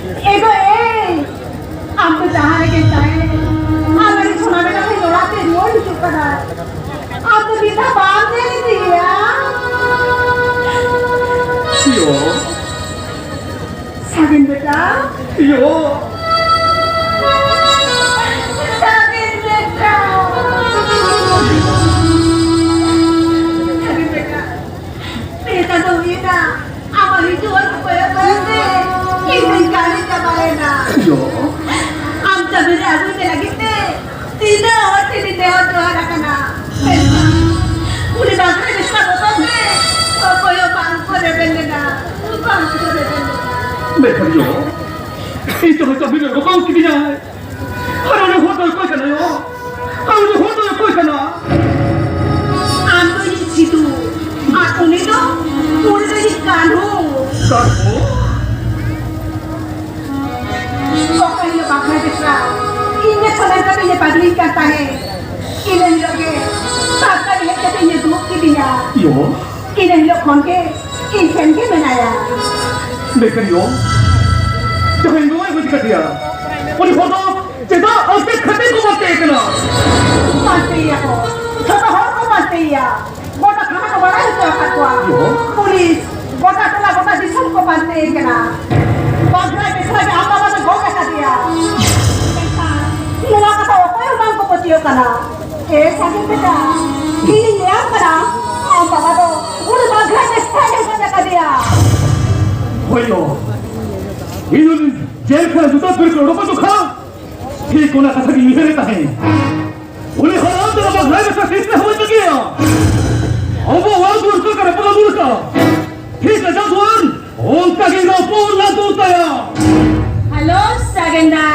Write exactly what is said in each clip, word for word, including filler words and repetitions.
ᱮ ᱜᱚ, ᱮ, ᱟᱢ ᱫᱚ ᱡᱟᱦᱟᱸ ᱨᱮᱜᱮᱢ ᱛᱟᱦᱮᱸ, ᱟᱢ ᱨᱮᱱ ᱥᱚᱱᱟ ᱵᱮᱴᱟ ᱛᱤᱧ ᱚᱲᱟᱜ ᱛᱮ ᱨᱩᱣᱟᱹᱲ ᱦᱤᱡᱩᱜ ᱠᱟᱱᱟ᱾ ᱟᱢ ᱫᱚ ᱱᱤᱛ ᱦᱚᱸ ᱵᱟᱢ ᱧᱮᱞ ᱤᱫᱤᱭᱟ᱾ ᱭᱳ᱾ ᱥᱟᱜᱮᱱ ᱵᱮᱴᱟ᱾ ᱭᱳ᱾ ᱥᱟᱜᱮᱱ ᱵᱮᱴᱟ᱾ ᱥᱟᱜᱮᱱ ᱵᱮᱴᱟ᱾ ᱯᱮ ᱪᱟᱸᱫᱚ ᱦᱩᱭᱮᱱᱟ, ᱟᱢᱟᱜ ᱦᱤᱡᱩᱜ ᱦᱚᱨ ᱠᱚ ᱠᱚᱭᱚᱜ ᱠᱚᱭᱚᱜ ᱛᱮ ᱤᱧ ᱫᱩᱧ ᱠᱟᱹᱲᱤ ᱪᱟᱵᱟᱭᱮᱱᱟ᱾ ᱭᱳ᱾ ᱟᱢ ᱪᱟᱹᱵᱤ ᱨᱮ ᱟᱹᱜᱩᱭ ᱛᱮ ᱞᱟᱹᱜᱤᱫ ᱛᱮ ᱛᱤᱱᱟᱹᱜ ᱦᱚᱲ ᱴᱷᱮᱱᱤᱧ ᱱᱮᱦᱚᱨ ᱡᱚᱦᱟᱨ ᱟᱠᱟᱱᱟ, ᱢᱮᱱᱠᱷᱟᱱ ᱩᱱᱤ ᱵᱟᱠᱷᱨᱟ ᱵᱮᱥᱨᱟ ᱵᱚᱛᱚᱨ ᱛᱮ ᱚᱠᱚᱭ ᱦᱚᱸ ᱵᱟᱝ ᱠᱚ ᱨᱮᱵᱮᱱ ᱞᱮᱱᱟ, ᱵᱟᱝ ᱠᱚ ᱨᱮᱵᱮᱱ ᱞᱮᱱᱟ᱾ ᱢᱮᱱᱠᱷᱟᱱ ᱭᱳ, ᱤᱧ ᱫᱚ ᱪᱟᱹᱵᱤ ᱨᱮ ᱨᱚᱠᱚᱢ ᱠᱤᱫᱤᱧᱟᱭ᱾ ᱟᱨ ᱩᱱᱤ ᱦᱚᱲ ᱫᱚ ᱚᱠᱚᱭ ᱠᱟᱱᱟᱭ ᱭᱳ? ᱟᱨ ᱩᱱᱤ ᱦᱚᱲ ᱫᱚ ᱚᱠᱚᱭ ᱠᱟᱱᱟ? ᱟᱢ ᱫᱚ ᱤᱧᱤᱡ ᱥᱤᱛᱩ, ᱟᱨ ᱩᱱᱤ ᱫᱚ, ᱩᱱᱤ ᱫᱚ ᱤᱧᱤᱡ ᱠᱟᱹᱱᱦᱩ᱾ ᱠᱟᱹᱱᱦᱩ? ᱚᱠᱟ ᱦᱤᱞᱳᱜ ᱵᱟᱠᱷᱨᱟ ᱡᱚᱛᱨᱟ ᱤᱧ ᱜᱮ ᱥᱟᱱᱟᱢ ᱠᱟᱛᱮ ᱤᱧ ᱯᱟᱜᱽᱞᱤᱧ ᱠᱟᱱ ᱛᱟᱦᱮᱸ, ᱤᱱᱟᱹ ᱦᱤᱞᱳᱜ ᱜᱮ ᱥᱟᱨᱠᱟᱨ ᱦᱮᱡ ᱠᱟᱛᱮ ᱤᱧᱮ ᱫᱩᱲᱩᱵ ᱠᱤᱫᱤᱧᱟ᱾ ᱭᱳ᱾ ᱤᱱᱟᱹ ᱦᱤᱞᱳᱜ ᱠᱷᱚᱱ ᱜᱮ ᱤᱧ ᱴᱷᱮᱱ ᱜᱮ ᱢᱮᱱᱟᱭᱟ᱾ ᱢᱮᱱᱠᱷᱟᱱ ᱭᱳ, ᱡᱟᱦᱟᱸᱭ ᱱᱚᱣᱟᱭ ᱜᱚᱡ ᱠᱟᱫᱮᱭᱟ, ᱩᱱᱤ ᱦᱚᱲ ᱫᱚ ᱪᱮᱫᱟᱜ ᱟᱢᱛᱮ ᱠᱷᱟᱹᱛᱤᱨ ᱠᱚ ᱯᱟᱱᱛᱮᱭᱮ ᱠᱟᱱᱟ? ᱯᱟᱱᱛᱮᱭᱮᱭᱟ ᱠᱚ, ᱡᱷᱚᱛᱚ ᱦᱚᱲ ᱠᱚ ᱯᱟᱱᱛᱮᱭᱮᱭᱟ᱾ ᱜᱚᱴᱟ ᱛᱷᱟᱱᱟ ᱠᱚ ᱵᱟᱲᱟᱭ ᱦᱚᱪᱚ ᱟᱠᱟᱫ ᱠᱚᱣᱟ᱾ ᱦᱳᱭ᱾ ᱯᱩᱞᱤᱥ, ᱜᱚᱴᱟ ᱴᱚᱞᱟ, ᱜᱚᱴᱟ ᱫᱤᱥᱚᱢ ᱠᱚ ᱯᱟᱱᱛᱮᱭᱮ ᱠᱟᱱᱟ᱾ ᱵᱟᱜᱽᱨᱟ ᱵᱮᱥᱨᱟ ᱜᱮ ᱟᱢ ᱵᱟᱵᱟ ᱫᱚ ᱜᱚᱡ ᱟᱠᱟᱫᱮᱭᱟ᱾ ᱢᱮᱱᱠᱷᱟᱱ ᱱᱚᱣᱟ ᱠᱟᱛᱷᱟ ᱚᱠᱚᱭ ᱦᱚᱸ ᱵᱟᱝ ᱠᱚ ᱯᱟᱹᱛᱭᱟᱹᱣ ᱠᱟᱱᱟ᱾ ᱮ ᱥᱟᱹᱜᱩᱱ ᱵᱮᱴᱟ, ᱤᱧᱤᱧ ᱞᱟᱹᱭᱟᱢ ᱠᱟᱱᱟ, ᱟᱢ ᱵᱟᱵᱟ ᱫᱚ ᱩᱱᱤ ᱵᱟᱜᱽᱨᱟ ᱵᱮᱥᱨᱟ ᱜᱮ ᱜᱚᱡ ᱟᱠᱟᱫᱮᱭᱟ᱾ ᱦᱳᱭ ᱭᱳ, ᱤᱧ ᱩᱱᱤ ᱡᱮᱞ ᱠᱷᱚᱱ ᱡᱩᱛᱟᱹ ᱯᱷᱤᱨ ᱠᱚ ᱚᱰᱚᱠ ᱦᱚᱪᱚ ᱠᱷᱟᱱ ᱴᱷᱤᱠ ᱚᱱᱟ ᱠᱟᱛᱷᱟ ᱜᱤᱧ ᱩᱭᱦᱟᱹᱨᱮᱫ ᱛᱟᱦᱮᱸᱫ᱾ ᱩᱱᱤ ᱦᱚᱲ ᱟᱢ ᱫᱚ ᱵᱟᱵᱟ ᱵᱷᱟᱭ ᱞᱮᱠᱟ ᱥᱤᱥᱴᱮᱢ ᱦᱩᱭ ᱛᱟᱹᱜᱤᱭᱟ᱾ ᱟᱵᱚ ᱚᱲᱟᱜ ᱫᱩᱣᱟᱹᱨ ᱠᱚ ᱠᱟᱨᱮ ᱵᱚᱱ ᱫᱩᱲᱩᱵ ᱠᱟᱜᱼᱟ᱾ ᱴᱷᱤᱠ ᱟᱡᱟᱜ ᱫᱩᱣᱟᱹᱨ ᱚᱱᱠᱟ ᱜᱮ ᱨᱟᱹᱯᱩᱫ ᱞᱟᱹᱴᱩ ᱛᱟᱭᱟ᱾ ᱦᱮᱞᱳ, ᱥᱟᱜᱮᱱ ᱫᱟ᱾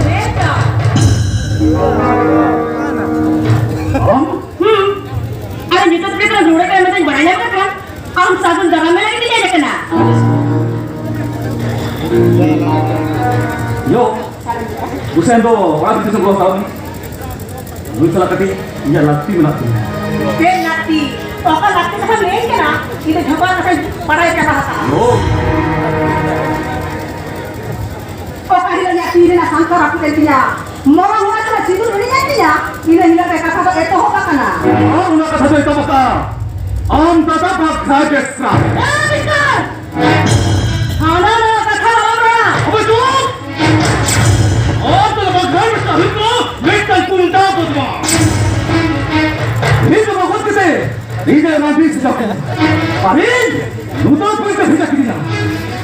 ᱦᱮᱸ ᱛᱚ᱾ ᱟᱢ? ᱦᱩᱸ᱾ ᱟᱨ ᱧᱩᱛᱩᱢ ᱪᱮᱫ ᱨᱮ ᱨᱩᱣᱟᱹᱲ ᱠᱟᱱᱟ ᱢᱮᱱᱛᱮᱧ ᱵᱟᱲᱟᱭ ᱧᱟᱢ ᱠᱟᱜ ᱠᱷᱟᱱ, ᱟᱢ ᱥᱟᱜᱮᱱ ᱫᱟᱨᱟᱢ ᱢᱮ ᱞᱟᱹᱜᱤᱫ ᱤᱧ ᱦᱮᱡ ᱟᱠᱟᱱᱟ᱾ ᱭᱳ, ᱩᱥᱟᱹᱱ ᱫᱚ ᱚᱲᱟᱜ ᱵᱷᱤᱛᱤᱨ ᱥᱮᱫ ᱵᱚᱞᱚ ᱦᱟᱛᱟᱲ ᱢᱮ᱾ ᱱᱩᱭ ᱥᱟᱞᱟᱜ ᱠᱟᱹᱴᱤᱡ ᱤᱧᱟᱹᱜ ᱞᱟᱹᱠᱛᱤ ᱢᱮᱱᱟᱜ ᱛᱤᱧᱟ᱾ ᱪᱮᱫ ᱞᱟᱹᱠᱛᱤ? ᱚᱠᱟ ᱞᱟᱹᱠᱛᱤ ᱠᱟᱛᱷᱟᱢ ᱞᱟᱹᱭᱟᱹᱧ ᱠᱟᱱᱟ? ᱤᱧ ᱫᱚ ᱡᱷᱚᱛᱚ ᱠᱟᱛᱷᱟᱧ ᱵᱟᱲᱟᱭ ᱪᱟᱵᱟ ᱟᱠᱟᱫᱼᱟ᱾ ᱳ᱾ ᱥᱟᱝᱠᱟ ᱨᱟᱹᱯᱩᱫ ᱮᱱ ᱛᱤᱧᱟ᱾ ᱢᱚᱨᱚᱢ ᱦᱚᱲ ᱠᱟᱱᱟ, ᱥᱤᱸᱫᱩᱨ ᱦᱤᱲᱤᱧ ᱮᱱ ᱛᱤᱧᱟ᱾ ᱤᱱᱟᱹ ᱦᱤᱞᱳᱜ ᱨᱮ ᱠᱟᱛᱷᱟ ᱫᱚ ᱮᱛᱚᱦᱚᱵ ᱟᱠᱟᱱᱟ᱾ ᱟᱨ ᱚᱱᱟ ᱠᱟᱛᱷᱟ ᱫᱚ ᱮᱛᱚᱦᱚᱵ ᱟᱠᱟᱱᱟ᱾ ᱟᱢ ᱫᱟᱫᱟ ᱵᱟᱜᱷᱟ ᱵᱮᱥᱨᱟ᱾ ᱮ, ᱢᱤᱥᱴᱟᱨ! ᱦᱟᱱᱟ ᱱᱟᱣᱟ ᱠᱟᱛᱷᱟ ᱟᱞᱚᱢ ᱨᱚᱲᱟ᱾ ᱟᱵᱮ ᱪᱩᱯ! ᱟᱢ ᱫᱟᱫᱟ ᱵᱟᱜᱷᱟ ᱵᱮᱥᱨᱟ ᱦᱩᱭᱩᱜ ᱠᱟᱱᱟ ᱢᱤᱫᱴᱟᱝ ᱜᱩᱱᱰᱟ ᱵᱚᱫᱢᱟᱥ᱾ ᱤᱧ ᱫᱚ ᱵᱟᱵᱚᱫ ᱠᱟᱛᱮ ᱤᱧ ᱫᱚ ᱨᱟᱺᱰᱤ ᱥᱮᱡᱟ ᱠᱚ᱾ ᱟᱨ ᱤᱧ ᱱᱩᱛᱚᱱ ᱯᱩᱨᱤ ᱛᱮ ᱵᱷᱮᱡᱟ ᱠᱤᱫᱤᱧᱟ᱾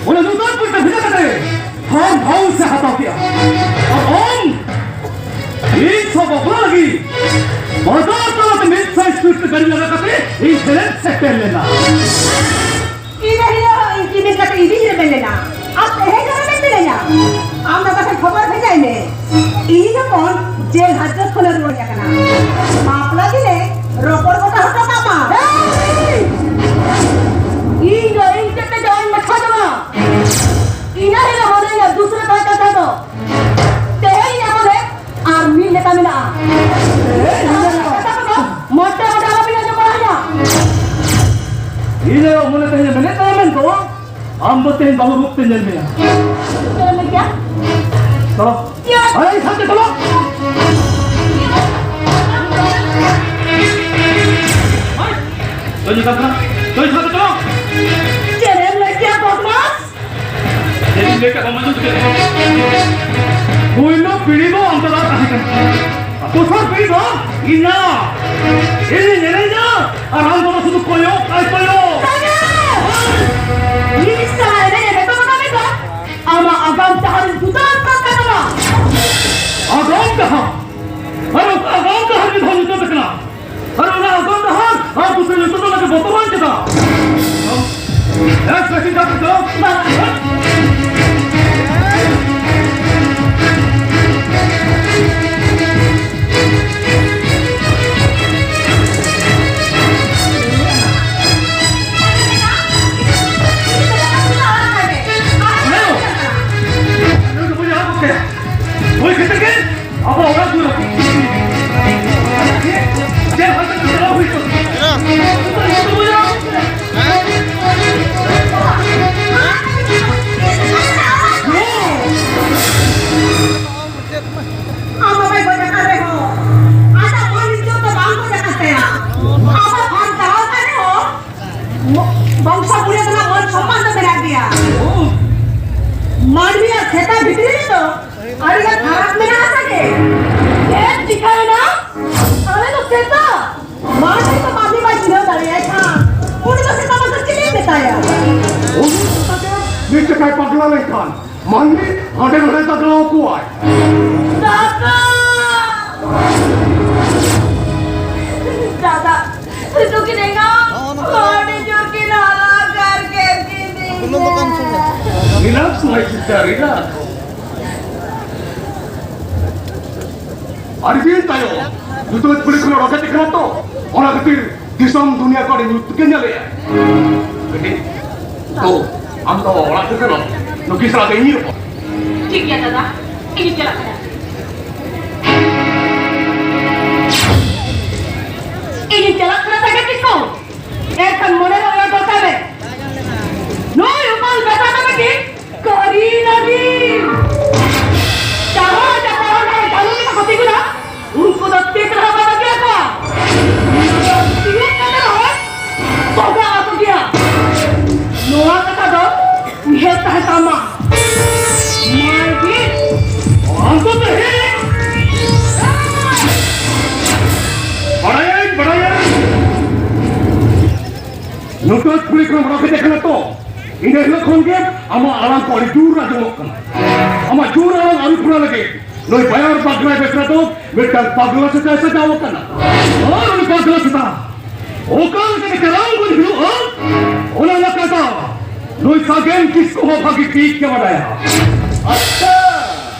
ᱚᱱᱟ ᱱᱩᱛᱚᱱ ᱯᱩᱨᱤ ᱛᱮ ᱵᱷᱮᱡᱟ ᱠᱟᱛᱮ ᱯᱷᱟᱨᱢ ᱦᱟᱣᱩᱥ ᱮ ᱦᱟᱛᱟᱣ ᱠᱮᱜᱼᱟ᱾ ᱟᱨ ᱟᱢ ᱤᱧ ᱥᱟᱶ ᱵᱟᱯᱞᱟ ᱞᱟᱹᱜᱤᱫ ᱵᱟᱡᱟᱨ ᱛᱟᱞᱟᱛᱮ ᱢᱤᱫ ᱥᱟᱭ ᱥᱯᱤᱰ ᱛᱮ ᱜᱟᱹᱰᱤ ᱞᱟᱜᱟ ᱠᱟᱛᱮ ᱤᱧ ᱴᱷᱮᱱᱮᱢ ᱥᱮᱴᱮᱨ ᱞᱮᱱᱟ᱾ ᱤᱱᱟᱹ ᱦᱤᱞᱳᱜ ᱦᱚᱸ ᱤᱧ ᱠᱤᱢᱤᱱ ᱠᱟᱛᱮ ᱤᱫᱤᱧ ᱨᱮᱵᱮᱱ ᱞᱮᱱᱟ᱾ ᱟᱨ ᱛᱮᱦᱮᱧ ᱫᱚ ᱵᱮᱱ ᱢᱮᱱᱮᱧᱟ? ᱟᱢ ᱫᱟᱫᱟ ᱴᱷᱮᱱ ᱠᱷᱚᱵᱚᱨ ᱵᱷᱮᱡᱟᱭ ᱢᱮ᱾ ᱤᱧ ᱦᱚᱯᱚᱱ ᱡᱮᱞ ᱦᱟᱡᱚᱛ ᱠᱷᱚᱱᱮ ᱨᱩᱣᱟᱹᱲ ᱦᱮᱡ ᱟᱠᱟᱱᱟ᱾ ᱵᱟᱯᱞᱟ ᱫᱤᱱᱮ ᱨᱚᱯᱚᱲ ᱜᱚᱴᱟ ᱦᱚᱴᱚ ᱠᱟᱜ ᱢᱟ᱾ ᱤᱧ ᱫᱚ ᱤᱧ ᱛᱮᱫ ᱛᱮ ᱡᱟᱶᱟᱭ ᱢᱟᱪᱷᱟ ᱫᱚ ᱵᱟᱝ᱾ ᱤᱱᱟᱹ ᱦᱤᱞᱳᱜ ᱢᱚᱱᱮᱭᱟ ᱫᱩᱥᱨᱟ ᱛᱟᱦᱮᱸ ᱠᱟᱛᱷᱟ ᱫᱚ᱾ ᱛᱮᱦᱮᱧ ᱮ ᱢᱚᱱᱮ ᱟᱨ ᱢᱤᱫ ᱞᱮᱠᱟ ᱢᱮᱱᱟᱜᱼᱟ᱾ ᱢᱚᱡᱽ ᱛᱮ ᱢᱚᱡᱽ ᱟᱞᱚ ᱵᱤᱱ ᱟᱸᱡᱚᱢ ᱵᱟᱲᱟᱭᱟ᱾ ᱤᱧ ᱟᱭᱳ ᱢᱚᱱᱮ ᱛᱮᱦᱮᱧ ᱢᱮᱱᱮᱫ ᱛᱟᱦᱮᱸ ᱢᱮᱱ ᱫᱚ, ᱟᱢ ᱫᱚ ᱛᱮᱦᱮᱧ ᱵᱟᱹᱦᱩ ᱨᱩᱯ ᱛᱮ ᱧᱮᱞ ᱢᱮᱭᱟ᱾ ᱪᱮᱫ ᱮᱢ ᱞᱟᱹᱭ ᱠᱮᱜᱼᱟ? ᱪᱚᱞᱚ᱾ ᱤᱭᱟᱹ! ᱟᱨᱮ ᱤᱧ ᱥᱟᱶᱛᱮ ᱪᱚᱞᱚ᱾ ᱦᱳᱭ᱾ ᱪᱚᱞᱚ ᱤᱧ ᱥᱟᱶᱛᱮ ᱪᱚᱞᱚ᱾ ᱪᱮᱫ ᱮᱢ ᱞᱟᱹᱭ ᱠᱮᱜᱼᱟ ᱵᱚᱫᱢᱟᱥ? ᱪᱮᱫ ᱤᱧ ᱞᱟᱹᱭ ᱠᱮᱜᱼᱟ ᱵᱟᱢ ᱟᱸᱡᱚᱢ ᱠᱮᱫᱟ? ᱯᱳᱭᱞᱳ ᱯᱤᱲᱦᱤ ᱫᱚ ᱟᱢ ᱫᱟᱫᱟ ᱛᱟᱦᱮᱸ ᱠᱟᱱᱟ᱾ ᱫᱚᱥᱟᱨ ᱯᱤᱲᱦᱤ ᱫᱚ ᱤᱧ ᱫᱟᱫᱟ᱾ ᱤᱧ ᱧᱮᱞᱮᱧᱟ ᱟᱨ ᱟᱢ ᱫᱚ ᱥᱩᱫᱷᱩ ᱠᱚᱭᱚᱜ ᱟᱨ ᱠᱚᱭᱚᱜ᱾ ᱛᱟᱭᱟ! ᱤᱧ ᱥᱟᱞᱟᱜ ᱮᱱᱮᱡ ᱮᱢ ᱮᱛᱚᱦᱚᱵ ᱟᱠᱟᱫ ᱢᱮ ᱫᱚ ᱟᱢᱟᱜ ᱟᱜᱟᱢ ᱰᱟᱦᱟᱨ ᱤᱧ ᱥᱩᱫᱷᱟᱹᱨ ᱠᱟᱜ ᱛᱟᱢᱟ᱾ ᱟᱜᱟᱢ ᱰᱟᱦᱟᱨ? ᱟᱨ ᱚᱠᱟ ᱟᱜᱟᱢ ᱰᱟᱦᱟᱨ ᱢᱤᱫ ᱫᱷᱟᱣ ᱧᱩᱛᱟᱹᱛ ᱟᱠᱟᱱᱟ? ᱟᱨ ᱚᱱᱟ ᱟᱜᱟᱢ ᱰᱟᱦᱟᱨ ᱟᱢ ᱠᱩᱥᱤ ᱧᱩᱛᱟᱹᱛ ᱞᱟᱹᱜᱤᱫ ᱵᱚᱛᱚᱨᱟᱱ ᱪᱮᱫᱟᱜ? ᱮ, ᱥᱮ ᱪᱮᱫᱟᱜ ᱪᱮᱫᱟᱜ? ᱟᱹᱰᱤ ᱜᱟᱱ ᱠᱷᱟᱨᱟᱯ ᱢᱮᱱᱟᱜᱼᱟ ᱥᱮ ᱪᱮᱫ? ᱪᱮᱫ ᱪᱤᱠᱟᱹᱭᱮᱱᱟ? ᱟᱞᱮ ᱫᱚ ᱥᱮᱛᱟ᱾ ᱢᱟ ᱴᱷᱮᱱ ᱫᱚ ᱢᱟᱹᱱᱢᱤ ᱵᱟᱭ ᱪᱤᱱᱦᱟᱹᱣ ᱫᱟᱲᱮᱭᱟᱭ ᱠᱷᱟᱱ, ᱩᱱᱤ ᱫᱚ ᱥᱮᱛᱟ ᱢᱟᱥᱮ ᱪᱤᱞᱤᱭ ᱢᱮᱛᱟᱭᱟ? ᱩᱱᱤ ᱥᱮᱛᱟ ᱜᱮ ᱢᱤᱫ ᱡᱚᱠᱷᱟᱭ ᱯᱟᱜᱽᱞᱟ ᱞᱮᱱᱠᱷᱟᱱ, ᱢᱟᱹᱱᱢᱤ ᱦᱟᱸᱰᱮ ᱱᱟᱰᱮ ᱫᱟᱜᱽᱞᱟᱣ ᱠᱚᱣᱟᱭ᱾ ᱫᱟᱫᱟ! ᱫᱟᱫᱟ, ᱱᱩᱠᱤᱱ ᱮᱸᱜᱟ ᱟᱹᱰᱤ ᱡᱳᱨ ᱠᱤᱱ ᱦᱟᱞᱟᱠ ᱟᱨ ᱠᱮᱫ ᱠᱤᱱᱟ᱾ Relax, my sister, relax. ᱟᱹᱰᱤ ᱫᱤᱱ ᱛᱟᱭᱚᱢ ᱧᱩᱛᱟᱹᱛ ᱠᱩᱲᱤ ᱠᱷᱚᱱ ᱚᱰᱚᱠ ᱦᱮᱡ ᱠᱟᱱᱟ ᱛᱚ, ᱚᱱᱟ ᱠᱷᱟᱹᱛᱤᱨ ᱫᱤᱥᱚᱢ ᱫᱩᱱᱤᱭᱟᱹ ᱠᱚ ᱟᱹᱰᱤ ᱧᱩᱛ ᱜᱮ ᱧᱮᱞᱮᱜᱼᱟ᱾ ᱵᱤᱴᱤ, ᱛᱚ, ᱟᱢ ᱫᱚ ᱚᱲᱟᱜ ᱛᱮ ᱥᱮᱱᱚᱜ, ᱱᱩᱠᱤᱱ ᱥᱟᱞᱟᱜ ᱫᱚ ᱤᱧᱤᱧ ᱨᱚᱯᱚᱲ᱾ ᱴᱷᱤᱠ ᱜᱮᱭᱟ ᱫᱟᱫᱟ, ᱤᱧᱤᱧ ᱪᱟᱞᱟᱜ ᱠᱟᱱᱟ᱾ ᱤᱧᱤᱧ ᱪᱟᱞᱟᱜ ᱠᱟᱱᱟ ᱥᱟᱜᱮᱱ ᱠᱤᱥᱠᱩ᱾ ᱮᱱᱠᱷᱟᱱ ᱢᱚᱱᱮ ᱨᱮ ᱩᱭᱦᱟᱹᱨ ᱫᱚᱦᱚ ᱠᱟᱜ ᱢᱮ, ᱱᱩᱭ ᱩᱯᱟᱞ ᱵᱮᱴᱟ ᱫᱚ ᱢᱤᱫᱴᱤᱡ ᱠᱟᱹᱨᱤ ᱱᱟᱹᱨᱤ᱾ ᱡᱟᱦᱟᱸ ᱡᱟᱦᱟᱸ ᱦᱚᱲ ᱱᱚᱰᱮ ᱡᱟᱹᱱᱩᱢ ᱞᱮᱠᱟ ᱠᱚ ᱛᱤᱸᱜᱩᱱᱟ, ᱩᱱᱠᱩ ᱫᱚ ᱛᱤᱥ ᱨᱮᱦᱚᱸ ᱵᱟᱭ ᱵᱟᱹᱜᱤᱭᱟᱠᱚᱣᱟ᱾ ᱛᱤᱭᱳᱜ ᱠᱟᱛᱮ ᱨᱮᱦᱚᱸ ᱵᱚᱸᱜᱟ ᱟᱠᱚ ᱜᱮᱭᱟ᱾ ᱱᱚᱣᱟ ᱠᱟᱛᱷᱟ ᱫᱚ ᱩᱭᱦᱟᱹᱨ ᱛᱟᱦᱮᱸ ᱛᱟᱢᱟ᱾ My dear, ᱟᱢ ᱫᱚ ᱛᱟᱦᱮᱸ ᱵᱟᱲᱟᱭᱟᱹᱧ, ᱵᱟᱲᱟᱭᱟᱹᱧ᱾ ᱱᱩᱠᱩ ᱠᱩᱲᱤ ᱠᱚ ᱦᱚᱲ ᱠᱚ ᱠᱟᱱᱟ ᱛᱚ, ᱤᱱᱟᱹ ᱦᱤᱞᱳᱜ ᱠᱷᱚᱱ ᱜᱮ ᱟᱢᱟᱜ ᱟᱲᱟᱝ ᱠᱚ ᱟᱹᱰᱤ ᱡᱳᱨ ᱟᱸᱡᱚᱢᱚᱜ ᱠᱟᱱᱟ᱾ ᱟᱢᱟᱜ ᱡᱳᱨ ᱟᱲᱟᱝ ᱟᱹᱨᱩ ᱯᱷᱮᱨᱟᱣ ᱞᱟᱹᱜᱤᱫ ᱱᱩᱭ ᱵᱟᱭᱟᱨ ᱯᱟᱜᱽᱞᱟ ᱵᱮᱥᱨᱟ ᱫᱚ ᱢᱤᱫᱴᱟᱝ ᱯᱟᱜᱽᱞᱟ ᱥᱮᱛᱟᱭ ᱥᱟᱡᱟᱣ ᱟᱠᱟᱱᱟ᱾ ᱟᱨ ᱩᱱᱤ ᱯᱟᱜᱽᱞᱟ ᱥᱮᱛᱟ ᱚᱠᱟ ᱞᱮᱠᱟᱛᱮ ᱪᱟᱞᱟᱣ ᱟᱹᱜᱩᱭ ᱦᱩᱭᱩᱜᱼᱟ, ᱚᱱᱟ ᱞᱮᱠᱟᱛᱮ ᱱᱩᱭ ᱥᱟᱜᱮᱱ ᱠᱤᱥᱠᱩ ᱦᱚᱸ ᱵᱷᱟᱹᱜᱤ ᱴᱷᱤᱠ ᱜᱮ ᱵᱟᱰᱟᱭᱟ᱾ ᱟᱪᱪᱷᱟ᱾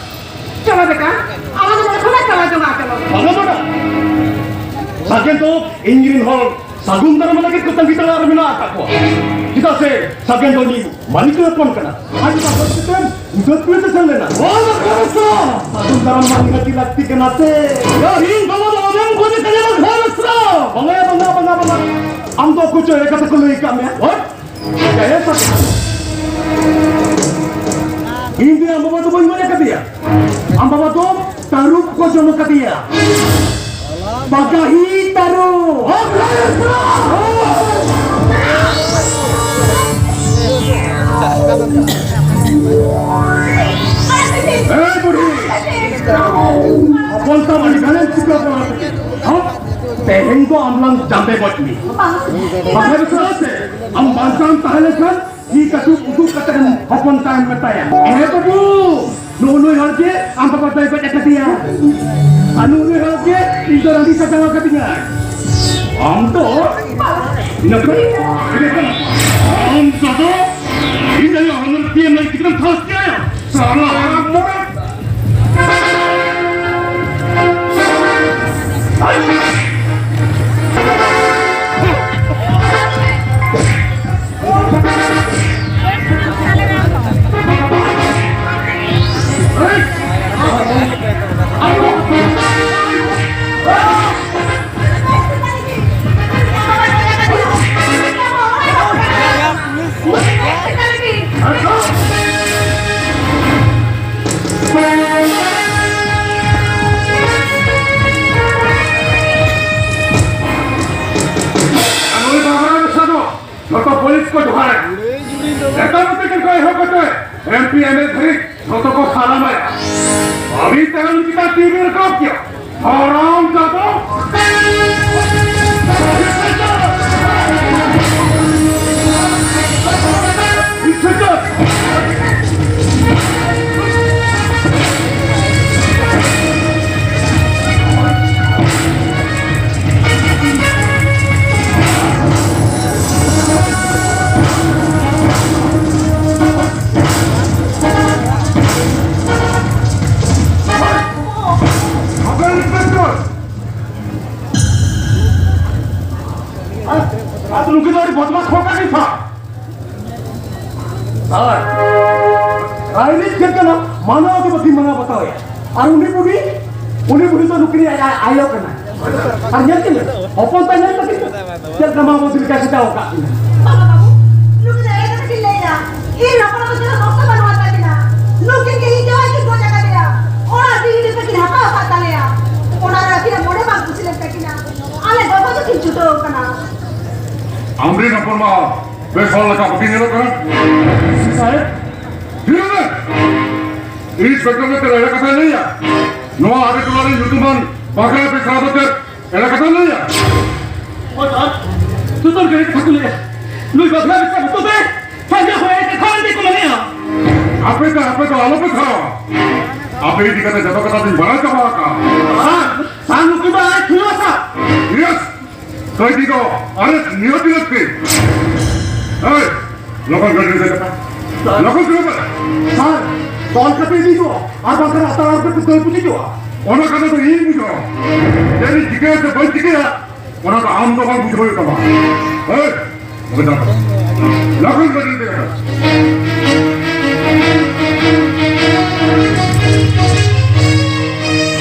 ᱪᱚᱞᱚ ᱵᱮᱴᱟ, ᱟᱞᱟᱝ ᱫᱚ ᱱᱚᱰᱮ ᱠᱷᱚᱱᱟᱜ ᱪᱟᱞᱟᱣ ᱡᱚᱝᱟ, ᱪᱚᱞᱚ᱾ ᱵᱟᱝᱟ, ᱵᱟᱝᱟ᱾ ᱥᱟᱜᱮᱱ ᱫᱚ ᱤᱧ ᱨᱮᱱ ᱦᱚᱲ ᱥᱟᱹᱜᱩᱱ ᱫᱟᱨᱟᱢ ᱞᱟᱹᱜᱤᱫ ᱠᱚ ᱛᱟᱺᱜᱤ ᱛᱟᱲᱟᱜ ᱨᱮ ᱢᱮᱱᱟᱜ ᱟᱠᱟᱫ ᱠᱚᱣᱟ᱾ ᱪᱮᱫᱟᱜ ᱥᱮ ᱥᱟᱜᱮᱱ ᱫᱚ ᱤᱧ ᱢᱟᱹᱞᱤᱠ ᱦᱚᱯᱚᱱ ᱠᱟᱱᱟ᱾ ᱟᱡ ᱵᱟᱵᱟ ᱥᱟᱛᱮᱢ ᱩᱫᱟᱹᱨ ᱯᱤᱲ ᱛᱮ ᱥᱮᱱ ᱞᱮᱱᱟ᱾ ᱚ, ᱵᱟᱠᱚ ᱥᱟᱹᱜᱩᱱ ᱫᱟᱨᱟᱢ ᱢᱟ ᱱᱤᱦᱟᱹᱛᱤ ᱞᱟᱹᱠᱛᱤ ᱠᱟᱱᱟ ᱥᱮ᱾ ᱭᱟ, ᱤᱧ ᱵᱟᱵᱟ ᱫᱚ ᱚᱱᱮᱢ ᱜᱚᱡᱮ ᱠᱟᱱᱟ, ᱵᱟᱠᱚ ᱥᱟᱹᱜᱩᱱ᱾ ᱵᱟᱝᱟ, ᱵᱟᱝᱟ, ᱵᱟᱝᱟ, ᱵᱟᱝᱟ᱾ ᱟᱢ ᱫᱚ ᱚᱠᱚᱭ ᱪᱚ ᱮᱲᱮ ᱠᱟᱛᱷᱟ ᱠᱚ ᱞᱟᱹᱭ ᱟᱠᱟᱫ ᱢᱮᱭᱟ᱾ What? ᱤᱧ ᱫᱚ ᱟᱢ ᱵᱟᱵᱟ ᱫᱚ ᱵᱟᱹᱧ ᱜᱚᱡ ᱟᱠᱟᱫᱮᱭᱟ᱾ ᱟᱢ ᱵᱟᱵᱟ ᱫᱚ ᱛᱟᱹᱨᱩᱵ ᱠᱚ ᱡᱚᱢ ᱟᱠᱟᱫᱮᱭᱟ᱾ ᱵᱟᱜᱟᱦᱤ ᱛᱟᱹᱨᱩᱵ᱾ ᱮᱭ ᱵᱩᱰᱷᱤ, ᱦᱚᱯᱚᱱ ᱛᱟᱢ ᱟᱹᱰᱤ ᱜᱟᱱᱮᱢ ᱪᱤᱠᱟᱹ ᱠᱟᱱᱟ᱾ ᱦᱚᱸ? ᱛᱮᱦᱮᱧ ᱫᱚ ᱟᱢ ᱞᱟᱝ ᱡᱟᱸᱵᱮ ᱜᱚᱡ ᱢᱮᱭᱟ᱾ ᱵᱟᱠᱷᱟᱱ ᱵᱤᱥᱣᱟᱥ ᱛᱮ ᱟᱢ ᱵᱟᱧᱪᱟᱣ ᱮᱢ ᱛᱟᱦᱮᱸ ᱞᱮᱱᱠᱷᱟᱱ ᱛᱤ ᱠᱟᱹᱴᱩᱵ ᱩᱫᱩᱜ ᱠᱟᱛᱮ ᱦᱚᱯᱚᱱ ᱛᱟᱭ ᱢᱮᱛᱟᱭᱟ, "ᱦᱮᱸ ᱵᱟᱹᱵᱩ, ᱱᱩᱜᱼᱩ ᱱᱩᱭ ᱦᱚᱲ ᱜᱮ ᱟᱢ ᱵᱟᱵᱟ ᱫᱚᱭ ᱜᱚᱡ ᱟᱠᱟᱫᱮᱭᱟ᱾ ᱟᱨ ᱱᱩᱜᱼᱩ ᱱᱩᱭ ᱦᱚᱲ ᱜᱮ ᱤᱧ ᱫᱚ ᱨᱟᱺᱰᱤ ᱥᱟᱡᱟᱣ ᱟᱠᱟᱫᱤᱧᱟ᱾ ᱟᱢ ᱫᱚ ᱱᱚᱠᱨᱤ ᱟᱢ ᱫᱚ ᱤᱧ ᱟᱭᱳ ᱦᱚᱲᱢᱚ ᱨᱮ ᱛᱤ ᱮᱢ ᱞᱟᱹᱜᱤᱫ ᱜᱤᱫᱽᱨᱟᱹᱢ ᱥᱟᱦᱚᱥ ᱠᱮᱜᱼᱟ? ᱥᱟᱞᱟ ᱦᱟᱲᱟᱢ ᱢᱚᱨᱟ!" ᱡᱚᱛᱚ ᱯᱩᱞᱤᱥ ᱠᱚ ᱡᱚᱦᱟᱨ᱾ ᱮᱠᱟᱞ ᱛᱮ ᱠᱚ ᱮᱦᱚᱵ ᱠᱟᱛᱮ ᱮᱢ ᱯᱤ ᱮᱢ ᱮᱞ ᱫᱷᱟᱹᱨᱤᱡ ᱡᱚᱛᱚ ᱠᱚ ᱥᱟᱞᱟᱢᱟᱭᱟ᱾ ᱟᱹᱰᱤ ᱛᱟᱭᱚᱢ ᱪᱮᱫᱟᱜ ᱴᱤ ᱵᱷᱤ ᱨᱟᱠᱟᱵ ᱠᱮᱭᱟ? ᱦᱟᱨᱟᱢ ᱡᱟᱫᱟ! ᱟᱨ ᱱᱩᱠᱤᱱ ᱫᱚ ᱟᱹᱰᱤ ᱵᱚᱫᱢᱟᱥ ᱦᱚᱲ ᱠᱟᱱ ᱜᱮᱭᱟ᱾ ᱟᱨ ᱨᱟᱭᱨᱤᱛ ᱪᱮᱫ ᱠᱟᱱᱟ? ᱢᱟᱱᱟᱣ ᱜᱮ ᱵᱟᱹᱠᱤᱱ ᱢᱟᱱᱟᱣ ᱵᱟᱛᱟᱣᱮᱫᱼᱟ᱾ ᱟᱨ ᱩᱱᱤ ᱵᱩᱰᱷᱤ, ᱩᱱᱤ ᱵᱩᱰᱷᱤ ᱫᱚ ᱱᱩᱠᱤᱱ ᱟᱡ ᱟᱭᱳ ᱠᱟᱱᱟ᱾ ᱟᱨ ᱧᱮᱞ ᱠᱤᱱ ᱢᱮ, ᱦᱚᱯᱚᱱ ᱛᱟᱭ ᱧᱮᱞ ᱛᱟᱹᱠᱤᱱ ᱢᱮ, ᱪᱮᱫ ᱞᱮᱠᱟ ᱢᱟ ᱵᱟᱹᱵᱩ ᱞᱮᱠᱟ ᱥᱮᱴᱟᱣ ᱟᱠᱟᱫ ᱠᱤᱱᱟ᱾ ᱵᱟᱵᱟ ᱵᱟᱹᱵᱩ, ᱱᱩᱠᱤᱱ ᱫᱚ ᱮᱲᱮ ᱠᱟᱛᱷᱟ ᱠᱤᱱ ᱞᱟᱹᱭᱟ᱾ ᱤᱧ ᱦᱚᱯᱚᱱ ᱫᱚ ᱪᱮᱫ ᱦᱚᱸ ᱵᱷᱚᱠᱛᱚ ᱵᱟᱹᱱᱩᱜ ᱟᱱ ᱛᱟᱹᱠᱤᱱᱟ᱾ ᱱᱩᱠᱤᱱ ᱜᱮ ᱤᱧ ᱡᱟᱶᱟᱭ ᱠᱤᱱ ᱜᱚᱡ ᱟᱠᱟᱫᱮᱭᱟ᱾ ᱚᱲᱟᱜ ᱰᱤᱦᱤ ᱰᱤᱦᱤ ᱠᱤᱱ ᱦᱟᱛᱟᱣ ᱟᱠᱟᱫ ᱛᱟᱞᱮᱭᱟ᱾ ᱚᱱᱟ ᱨᱮ ᱟᱹᱠᱤᱱᱟᱜ ᱢᱚᱱᱮ ᱵᱟᱝ ᱠᱩᱥᱤ ᱞᱮᱱ ᱛᱟᱹᱠᱤᱱᱟ᱾ ᱟᱞᱮ ᱜᱚᱜᱚ ᱫᱚᱠᱤᱱ ᱪᱷᱩᱴᱟᱹᱣ ᱟᱠᱟᱱᱟ᱾ ᱟᱢᱨᱮᱱ ᱦᱚᱯᱚᱱ ᱢᱟ ᱵᱮᱥ ᱦᱚᱲ ᱞᱮᱠᱟ ᱵᱟᱹᱠᱤᱱ ᱧᱮᱞᱚᱜ ᱠᱟᱱᱟ᱾ ᱥᱟᱦᱮᱵᱽ, ᱦᱤᱡᱩᱜ ᱢᱮ᱾ ᱤᱱᱥᱯᱮᱠᱴᱚᱨ ᱫᱚ ᱪᱮᱫ ᱮᱲᱮ ᱠᱟᱛᱷᱟᱭ ᱞᱟᱹᱭᱟ? ᱱᱚᱣᱟ ᱟᱞᱮ ᱴᱚᱞᱟ ᱨᱮᱱ ᱧᱩᱛᱩᱢᱟᱱ ᱵᱟᱜᱽᱲᱟ ᱵᱮᱥᱨᱟ ᱫᱚ ᱪᱮᱫ ᱮᱲᱮ ᱠᱟᱛᱷᱟᱭ ᱞᱟᱹᱭᱟ? ᱦᱳᱭ ᱥᱟᱨ, ᱡᱚᱛᱚ ᱦᱚᱲ ᱜᱮ ᱮᱲᱮ ᱠᱟᱛᱷᱟ ᱠᱚ ᱞᱟᱹᱭᱟ᱾ ᱱᱩᱭ ᱵᱟᱜᱽᱲᱟ ᱵᱮᱥᱨᱟ ᱧᱩᱛᱩᱢ ᱛᱮ ᱥᱟᱸᱜᱮ ᱦᱚᱲ ᱮᱲᱮ ᱠᱟᱛᱷᱟ ᱠᱚ ᱞᱟᱹᱭᱟ᱾ ᱟᱯᱮ ᱫᱚ, ᱟᱯᱮ ᱫᱚ ᱟᱞᱚᱯᱮ ᱥᱟᱨᱟᱣᱟ᱾ ᱟᱯᱮ ᱤᱫᱤ ᱠᱟᱛᱮ ᱡᱚᱛᱚ ᱠᱟᱛᱷᱟ ᱫᱚᱧ ᱵᱟᱲᱟᱭ ᱪᱟᱵᱟ ᱟᱠᱟᱫᱼᱟ᱾ ᱥᱟᱨ, ᱥᱟᱨ ᱱᱩᱠᱩ ᱫᱚ ᱟᱡ ᱠᱷᱩᱞᱟᱹᱣ ᱥᱟᱨ᱾ ᱤᱭᱮᱥ, ᱠᱟᱹᱭᱫᱤ ᱫᱚ ᱟᱨᱮᱥᱴ ᱱᱤᱦᱟᱹᱛ ᱞᱟᱹᱠᱛᱤ᱾ ᱮᱭ, ᱞᱚᱜᱚᱱ ᱜᱟᱹᱰᱤ ᱨᱮ ᱫᱮᱡ ᱠᱟᱜ ᱢᱮ᱾ ᱞᱚᱜᱚᱱ ᱪᱟᱞᱟᱜ ᱢᱮ᱾ ᱥᱟᱨ, ᱛᱚᱞ ᱠᱟᱛᱮ ᱤᱫᱤ ᱠᱚ, ᱟᱨ ᱵᱟᱝᱠᱷᱟᱱ ᱟᱛᱟᱨ ᱟᱛᱟᱨ ᱛᱮ ᱫᱟᱹᱲ ᱯᱩᱪᱩᱡᱚᱜᱼᱟ᱾ ᱚᱱᱟ ᱠᱟᱛᱷᱟ ᱫᱚ ᱤᱧ ᱵᱩᱡᱷᱟᱹᱣᱟ᱾ ᱪᱮᱫ ᱤᱧ ᱪᱤᱠᱟᱹᱭᱟ ᱥᱮ ᱵᱟᱹᱧ ᱪᱤᱠᱟᱹᱭᱟ, ᱚᱱᱟ ᱫᱚ ᱟᱢ ᱫᱚ ᱵᱟᱝ ᱵᱩᱡᱷᱟᱹᱣ ᱦᱩᱭᱩᱜ ᱛᱟᱢᱟ᱾ ᱮᱭ, ᱞᱚᱜᱚᱱ ᱪᱟᱞᱟᱜ ᱢᱮ᱾ ᱞᱚᱜᱚᱱ ᱜᱟᱹᱰᱤ ᱨᱮ ᱫᱮᱡ ᱠᱟᱜ ᱢᱮ᱾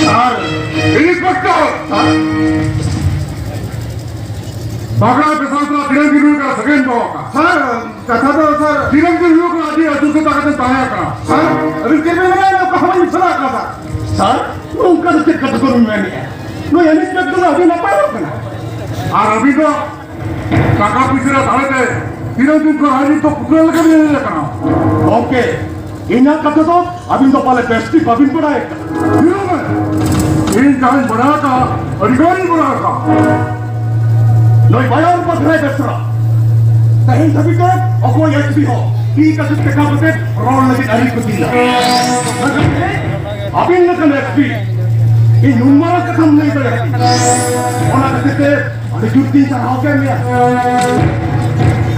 ᱥᱟᱨ᱾ ᱤᱱᱥᱯᱮᱠᱴᱚᱨ! ᱥᱟᱨ᱾ ᱵᱟᱜᱽᱲᱟ ᱵᱮᱥᱨᱟ ᱥᱟᱞᱟᱜ ᱛᱤᱱᱟᱹᱜ ᱫᱤᱱ ᱦᱩᱭᱩᱜ ᱠᱟᱱᱟ ᱥᱟᱹᱜᱟᱹᱭ ᱮᱢ ᱫᱚᱦᱚ ᱟᱠᱟᱫ? ᱥᱟᱨ, ᱠᱟᱛᱷᱟ ᱫᱚ ᱥᱟᱨ, ᱛᱤᱱᱟᱹᱜ ᱫᱤᱱ ᱦᱩᱭᱩᱜ ᱠᱟᱱᱟ ᱟᱹᱰᱤ ᱟᱹᱛᱩ ᱥᱮᱛᱟ ᱠᱟᱛᱮ ᱛᱟᱦᱮᱸ ᱟᱠᱟᱱᱟ? ᱥᱟᱨ, ᱟᱹᱵᱤᱱ ᱪᱮᱫ ᱵᱤᱱ ᱢᱮᱱᱟ, ᱚᱠᱟ ᱦᱚᱸ ᱵᱟᱹᱧ ᱵᱩᱡᱷᱟᱹᱣ ᱫᱟᱲᱮᱭᱟᱜ ᱠᱟᱱᱟ ᱥᱟᱨ᱾ ᱥᱟᱨ, ᱱᱚᱝᱠᱟ ᱫᱚ ᱪᱮᱫ ᱠᱟᱛᱷᱟ ᱠᱚᱵᱤᱱ ᱢᱮᱱᱮᱫᱼᱟ? ᱱᱩᱭ ᱤᱱᱥᱯᱮᱠᱴᱚᱨ ᱫᱚ ᱟᱹᱰᱤ ᱱᱟᱯᱟᱭ ᱦᱚᱲ ᱠᱟᱱᱟ᱾ ᱟᱨ ᱟᱹᱵᱤᱱ ᱫᱚ ᱴᱟᱠᱟ ᱯᱩᱭᱥᱟᱹ ᱨᱮ ᱫᱟᱲᱮ ᱛᱮ ᱛᱤᱱᱟᱹᱜ ᱫᱤᱱ ᱠᱷᱚᱱ ᱟᱹᱵᱤᱱ ᱫᱚ ᱯᱩᱛᱲᱟᱹ ᱞᱮᱠᱟ ᱵᱤᱱ ᱦᱮᱡ ᱟᱠᱟᱱᱟ? ᱜᱚᱢᱠᱮ, ᱤᱧᱟᱹᱜ ᱠᱟᱛᱷᱟ ᱫᱚ ᱟᱹᱵᱤᱱ ᱫᱚ ᱯᱟᱞᱮ ᱵᱮᱥ ᱴᱷᱤᱠ ᱵᱟᱹᱵᱤᱱ ᱵᱟᱲᱟᱭ ᱟᱠᱟᱫ᱾ ᱧᱮᱞ ᱢᱮ, ᱤᱧ ᱡᱟᱦᱟᱸᱧ ᱵᱟᱲᱟᱭ ᱟᱠᱟᱫ, ᱟᱹᱰᱤ ᱜᱟᱱᱤᱧ ᱵᱟᱲᱟᱭ ᱟᱠᱟᱫ᱾ ᱱᱩᱭ ᱵᱟᱭᱟᱨ ᱵᱟᱜᱽᱲᱟ ᱵᱮᱥᱨᱟ ᱛᱮᱦᱮᱧ ᱫᱷᱟᱹᱵᱤᱡ ᱛᱮ ᱚᱠᱚᱭ ᱮᱥ ᱯᱤ ᱦᱚᱸ ᱛᱤ ᱠᱟᱹᱴᱩᱵ ᱴᱮᱠᱟᱣ ᱠᱟᱛᱮ ᱨᱚᱲ ᱞᱟᱹᱜᱤᱫ ᱟᱹᱣᱨᱤ ᱠᱚ ᱫᱤᱞᱟ᱾ ᱢᱮᱱᱠᱷᱟᱱ ᱛᱮᱦᱮᱧ ᱟᱹᱵᱤᱱ ᱞᱮᱠᱟᱱ ᱮᱥ ᱯᱤ ᱤᱧ ᱱᱩᱱ ᱢᱟᱨᱟᱝ ᱠᱟᱛᱷᱟᱢ ᱞᱟᱹᱭ ᱫᱟᱲᱮᱭᱟᱜᱼᱟ, ᱚᱱᱟ ᱠᱷᱟᱹᱛᱤᱨ ᱛᱮ ᱟᱹᱰᱤ ᱡᱳᱨ ᱛᱤᱧ ᱥᱟᱨᱦᱟᱣ ᱠᱮᱫ ᱢᱮᱭᱟ᱾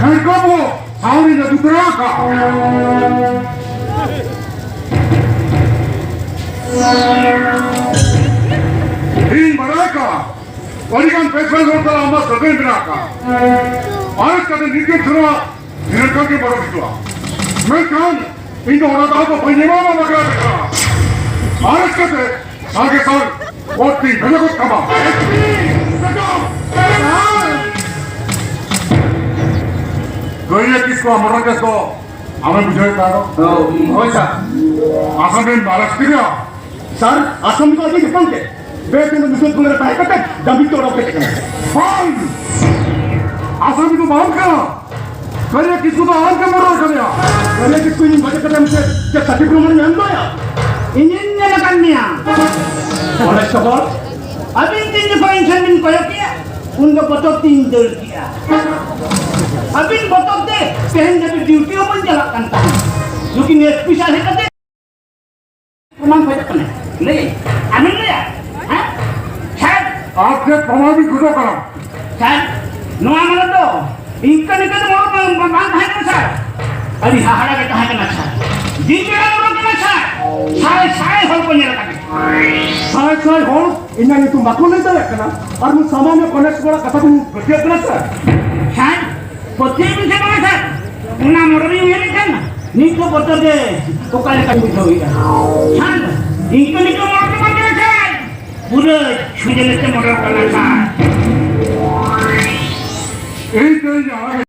ᱦᱮᱸ ᱵᱟᱹᱵᱩ, ᱥᱟᱶᱨᱤᱧ ᱟᱹᱜᱩ ᱛᱚᱨᱟ ᱟᱠᱟᱫ᱾ ᱤᱧ ᱵᱟᱲᱟᱭ ᱟᱠᱟᱫ, ᱟᱹᱰᱤᱜᱟᱱ ᱵᱮᱥ ᱵᱮᱥ ᱦᱚᱲ ᱥᱟᱞᱟᱜ ᱟᱢᱟᱜ ᱥᱟᱹᱜᱟᱹᱭ ᱢᱮᱱᱟᱜ ᱟᱠᱟᱫ᱾ ᱟᱨ ᱠᱟᱛᱮ ᱱᱤᱛ ᱜᱮ ᱥᱮᱱᱚᱜᱼᱟ, ᱱᱤᱨᱟᱹᱠᱟ ᱜᱮ ᱵᱟᱨᱚ ᱦᱤᱡᱩᱜᱼᱟ᱾ ᱢᱮᱱᱠᱷᱟᱱ ᱤᱧ ᱫᱚ ᱚᱱᱟ ᱫᱟᱣ ᱫᱚ ᱵᱟᱹᱧ ᱮᱢᱟᱢᱟ, ᱵᱟᱜᱽᱲᱟ ᱵᱮᱥᱨᱟ᱾ ᱟᱨ ᱠᱟᱛᱮ ᱥᱟᱸᱜᱮ ᱥᱟᱨ ᱠᱳᱨᱴ ᱛᱤᱧ ᱵᱷᱮᱡᱟ ᱜᱚᱫ ᱠᱟᱢᱟ᱾ ᱜᱟᱹᱭ ᱠᱤᱥᱠᱩ ᱢᱚᱴᱚᱨ ᱠᱮᱥ ᱫᱚ ᱟᱢᱮᱢ ᱵᱩᱡᱷᱟᱹᱣᱮᱫ ᱛᱟᱦᱮᱸ ᱫᱚ? ᱦᱳᱭ, ᱥᱟᱨ᱾ ᱟᱥᱟᱢᱤᱢ ᱟᱨᱮᱥᱴ ᱠᱮᱫᱮᱭᱟ? ᱥᱟᱨ, ᱟᱥᱟᱢᱤ ᱫᱚ ᱟᱹᱰᱤ ᱦᱚᱯᱚᱱ ᱜᱮ᱾ ᱵᱮᱥ ᱧᱚᱜ ᱢᱤᱥᱚᱱ ᱠᱚᱞᱮ ᱨᱮ ᱛᱟᱦᱮᱸ ᱠᱟᱛᱮ ᱡᱟᱹᱢᱤᱱ ᱛᱮ ᱚᱰᱚᱠ ᱦᱮᱡ ᱟᱠᱟᱱᱟ᱾ ᱵᱟᱝ! ᱟᱥᱟᱢᱤ ᱫᱚ ᱵᱟᱝ ᱠᱟᱱᱟ᱾ ᱠᱟᱹᱨᱤᱭᱟ ᱠᱤᱥᱠᱩ ᱫᱚ ᱟᱢ ᱜᱮᱢ ᱢᱚᱨᱰᱟᱨ ᱠᱟᱫᱮᱭᱟ᱾ ᱠᱟᱹᱨᱤᱭᱟ ᱠᱤᱥᱠᱩ ᱤᱧ ᱜᱚᱡ ᱠᱟᱛᱮ ᱟᱢ ᱪᱮᱫ, ᱪᱮᱫ ᱥᱟᱹᱠᱷᱤ ᱯᱨᱚᱢᱟᱱ ᱤᱧ ᱮᱢ ᱫᱟᱲᱮᱭᱟᱜᱼᱟ? ᱤᱧᱤᱧ ᱧᱮᱞ ᱟᱠᱟᱫ ᱢᱮᱭᱟ᱾ ᱠᱚᱱᱮᱥᱴᱮᱵᱚᱞ, ᱟᱹᱵᱤᱱ ᱛᱤᱱ ᱡᱚᱠᱷᱚᱱ ᱤᱧ ᱴᱷᱮᱱ ᱵᱤᱱ ᱠᱚᱭᱚᱜ ᱠᱮᱜᱼᱟ, ᱩᱱ ᱫᱚ ᱵᱚᱛᱚᱨ ᱛᱤᱧ ᱫᱟᱹᱲ ᱠᱮᱜᱼᱟ᱾ ᱟᱹᱵᱤᱱ ᱵᱚᱛᱚᱨ ᱛᱮ ᱛᱮᱦᱮᱧ ᱫᱷᱟᱹᱵᱤᱡ ᱰᱤᱭᱩᱴᱤ ᱦᱚᱸ ᱵᱟᱹᱧ ᱪᱟᱞᱟᱜ ᱠᱟᱱ ᱛᱟᱦᱮᱸᱫ᱾ ᱱᱩᱠᱤᱱ ᱮᱥ ᱯᱤ ᱥᱟᱨ ᱦᱮᱡ ᱠᱟᱛᱮ ᱯᱨᱚᱢᱟᱱ ᱠᱷᱚᱡᱚᱜ ᱠᱟᱱᱟᱭ᱾ ᱞᱟᱹᱭ, ᱟᱢᱮᱢ ᱞᱟᱹᱭᱟ? ᱦᱮᱸ? ᱥᱟᱨ! ᱟᱨ ᱪᱮᱫ ᱯᱨᱚᱢᱟᱱ ᱵᱤᱱ ᱠᱷᱚᱡᱚᱜ ᱠᱟᱱᱟ? ᱥᱟᱨ, ᱱᱚᱣᱟ ᱢᱚᱲᱚ ᱫᱚ ᱤᱱᱠᱟᱹ ᱱᱤᱠᱟᱹ ᱫᱚ ᱢᱚᱲᱚ ᱵᱟᱝ, ᱵᱟᱝ, ᱵᱟᱝ ᱛᱟᱦᱮᱸ ᱠᱟᱱᱟ, ᱥᱟᱨ᱾ ᱟᱹᱰᱤ ᱦᱟᱦᱟᱲᱟ ᱜᱮ ᱛᱟᱦᱮᱸ ᱠᱟᱱᱟ, ᱥᱟᱨ᱾ ᱫᱤᱱ ᱵᱮᱲᱟ ᱢᱚᱲᱚ ᱠᱟᱱᱟ, ᱥᱟᱨ᱾ ᱥᱟᱭ ᱥᱟᱭ ᱦᱚᱲ ᱠᱚ ᱧᱮᱞ ᱟᱠᱟᱫ ᱢᱮᱭᱟ᱾ ᱥᱟᱭ ᱥᱟᱭ ᱦᱚᱲ ᱤᱧᱟᱹᱜ ᱧᱩᱛᱩᱢ ᱵᱟᱠᱚ ᱞᱟᱹᱭ ᱫᱟᱲᱮᱭᱟᱜ ᱠᱟᱱᱟ, ᱟᱨ ᱱᱩᱭ ᱥᱟᱢᱟᱱᱭᱚ ᱠᱚᱱᱮᱥᱴᱮᱵᱚᱞᱟᱜ ᱠᱟᱛᱷᱟ ᱵᱤᱱ ᱯᱟᱹᱛᱭᱟᱹᱜ ᱠᱟᱱᱟ, ᱥᱟᱨ? ᱥᱟᱨ, ᱯᱟᱹᱛᱭᱟᱹᱜ ᱵᱤᱱ ᱥᱮ ᱵᱟᱝᱟ, ᱥᱟᱨ? ᱚᱱᱟ ᱢᱚᱲᱚ ᱞᱤᱧ ᱧᱮᱞᱮᱫ ᱠᱟᱱ, ᱱᱤᱛ ᱫᱚ ᱵᱚᱛᱚᱨ ᱜᱮ ᱚᱠᱟ ᱞᱮᱠᱟᱧ ᱵᱩᱡᱷᱟᱹᱣᱮᱫᱼᱟ᱾ ᱥᱟᱨ, ᱤᱱᱠᱟᱹ ᱱᱤᱠᱟᱹ ᱢᱚᱲᱚ ᱫᱚ ᱵᱟᱝ ᱠᱟᱱᱟ, ᱥᱟᱨ᱾ ᱯᱩᱨᱟᱹ ᱪᱷᱩᱸᱡ ᱞᱮᱠᱟ ᱢᱚᱰᱚᱞ ᱠᱟᱱᱟ, ᱥᱟᱨ᱾ ᱤᱧ ᱫᱚᱧ